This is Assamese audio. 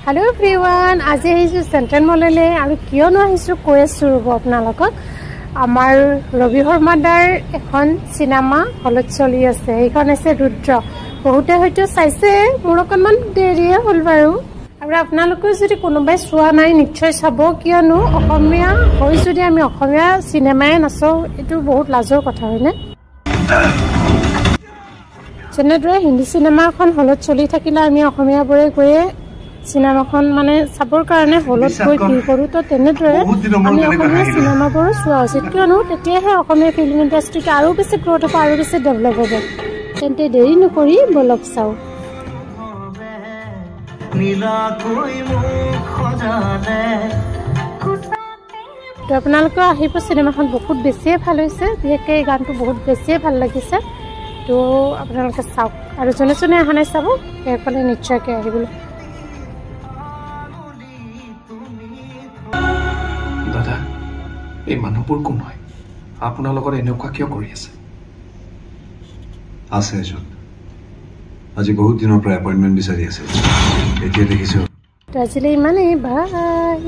হেল্ল' এভৰিৱান, আজি আহিছোঁ চেণ্ট্ৰেল মললৈ। আৰু কিয়নো আহিছোঁ কৈ আছোঁ ৰ'ব আপোনালোকক। আমাৰ ৰবি শৰ্মা দাৰ এখন চিনেমা হলত চলি আছে, সেইখন হৈছে ৰুদ্ৰ। বহুতে হয়তো চাইছে, মোৰ অকণমান দেৰিয়ে হ'ল বাৰু। আৰু আপোনালোকেও যদি কোনোবাই চোৱা নাই নিশ্চয় চাব, কিয়নো অসমীয়া হৈ যদি আমি অসমীয়া চিনেমাই নাচাওঁ এইটো বহুত লাজৰ কথা, হয়নে? যেনেদৰে হিন্দী চিনেমা এখন হলত চলি থাকিলে আমি অসমীয়াবোৰে গৈয়ে চিনেমাখন মানে চাবৰ কাৰণে হলত গৈ ভিৰ কৰোঁ, তো তেনেদৰে আমি অসমীয়া চিনেমাবোৰো চোৱা উচিত, কিয়নো তেতিয়াহে অসমীয়া ফিল্ম ইণ্ডাষ্ট্ৰিটো আৰু বেছি গ্ৰ'থ হ'ব, আৰু বেছি ডেভেলপ হ'ব। তেন্তে দেৰি নকৰি বলক চাওঁ। তো আপোনালোকেও আহিব, চিনেমাখন বহুত বেছিয়ে ভাল হৈছে, বিশেষকৈ এই গানটো বহুত বেছিয়ে ভাল লাগিছে। তো আপোনালোকে চাওক, আৰু যোনে যোনে অহা নাই চাব সেইসকলে নিশ্চয়কৈ আহিবলৈ। দাদা, এই মানুহবোৰ কোন হয়? আপোনাৰ লগত এনেকুৱা কিয় কৰি আছে? আছে এজন, আজি বহুত দিনৰ পৰা এপইণ্টমেণ্ট বিচাৰি আছিল, এতিয়া দেখিছোঁ। তো আজিলৈ ইমানেই, বাই।